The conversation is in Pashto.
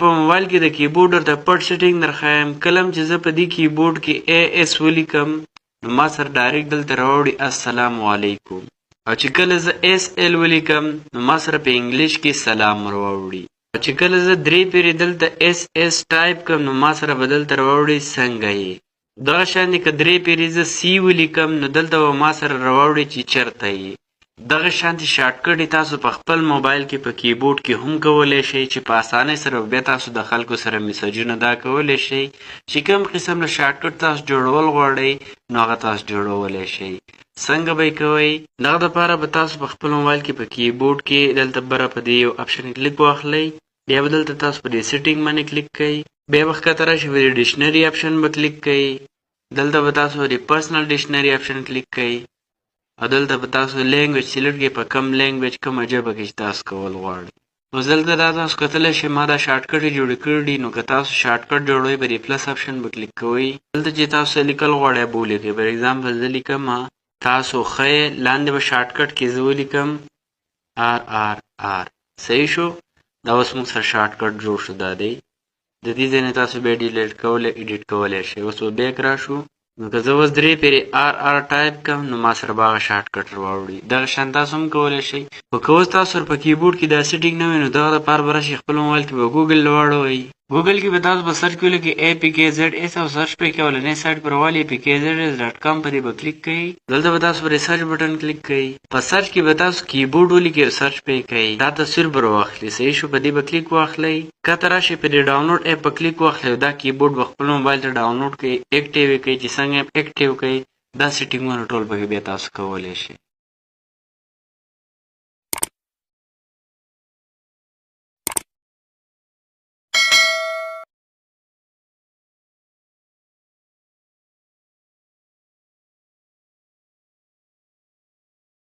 په موبایل کې د کیبورډ درته پټ سیټینګ درښایم. کله چې زه په دې کیبورډ کې ای اس ولیکم نو ما سره ډایرکټ دلته راوړي السلام علیکم، او چې کله زه اس ال ولیکم نو ما سره په انګلیش کې سلام راوړي، او چې کله زه درې پیرې دلته اس اس ټایپ کړم نو ما سره به دلته راوړي څنګه یې. دغه شان دی که درې پیرې زه سی ولیکم نو دلته به ما سره راوړي چې چېرته یې. دغه شانتې شارټکټ تاسو په خپل موبایل کې په کیبورډ کې هم کولی شئ چې په اسانۍ سره بیا تاسو د خلکو سره میسجونه دا کولی شئ چې کوم قسم له شارټکټ تاسو جوړول غواړئ نو هغه تاسو جوړولی شئ. څنګه به یې کوئ؟ دغه دپاره به تاسو په خپل موبایل کې په کیبورډ کې دلته بره په دې یو اپشن کلیک واخلئ، بیا به دلته تاسو په دې سیټینګ باندې کلیک کوئ، بیا به ښکته راشئ په دې ډکشنري اپشن به کلیک کوئ، دلته به تاسو په دې پرسنل ډکشنري اپشن کلیک کوئ، او دلته به تاسو لینګویج سلیکټ کړئ په کوم لینګویج کومه ژبه کې چې تاسو کول غواړئ. اوس دلته دا تاسو کتلی شئ ما دا شارټکټ جوړې کړي دي، نو که تاسو شارټکټ جوړوئ په دې پلس اپشن به کلیک کوئ، دلته چې تاسو لیکل غواړئ به ولیکئ. فار اګزامپل زه لیکم تاسو ښه یې، لاندې به شارټکټ کې زه ولیکم آر آر آر. صحیح شو، دا اوس موږ سره شارټکټ جوړ شو. دا دی د دې ځای نه تاسو بیا ډیلیټ کولی ایډیټ کولی شئ. اوس به بیک راشو، نو که زه اوس درې پیرې آر آر ټایپ کړم نو ما سره به هغه شارټکټ راوړي. دغه شان تاسو هم کولی شئ. خو که اوس تاسو سره په کیبورډ کې دا سیټینګ نه وي نو دغه دپاره به راشئ خپل موبایل کې به ګوګل واړوئ. ګوګل کې به تاسو به سرچ کولی کې ای پی کې زیډ اس او سرچ پې کوئ، اولنی سایټ پر والي ای پی کې زیډ اس ډاټ کام په دې به کلیک کوئ. دلته به تاسو پر سرچ بټن کلیک کوئ، په سرچ کې به تاسو کیبورډ ولیکئ او سرچ پې کوئ، دا تصویر به راواخلي. صحیح شو، په دې به کلیک واخلئ، کښته راشئ په دې ډاونلوډ اپ به کلیک واخلئ او دا کیبورډ به خپل موبایل ته ډاونلوډ کړئ، اکټیو یې کړئ. چې څنګه اکټیو کړئ دا سیټینګونه ټول پکې بیا تاسو کولی شئ.